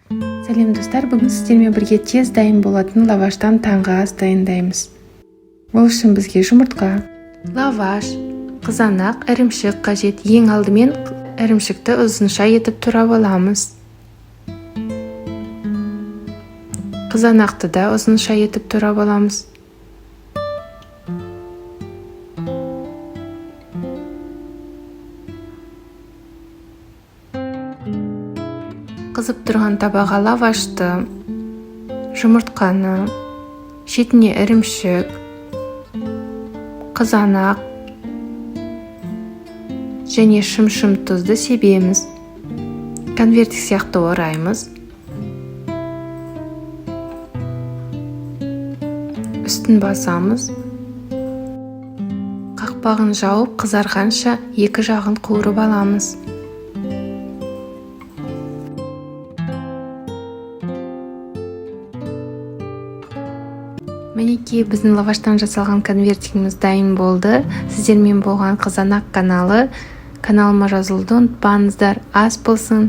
Сәлем, достар! Бүгін сіздермен бірге тез дайын болатын лаваштан таңғы ас дайындаймыз. Ол үшін бізге жұмыртқа, лаваш, қызанақ, ірімшік қажет. Ең алдымен ірімшікті ұзынша етіп турап аламыз. Қызанақты да ұзынша етіп турап аламыз. Қызып тұрған табаға лавашты, жұмыртқаны, шетіне ірімшік, қызанақ және шым-шым тұзды себеміз. Конвертик сияқты ораймыз. Үстін басамыз. Қақпағын жауып, қызарғанша екі жағын қуырып аламыз. Мінекей, біздің лаваштан жасалған конвертигіміз дайын болды. Сіздермен болған Қызанақ каналы. Каналыма жазылуды ұмытпаңыздар. Ас болсын!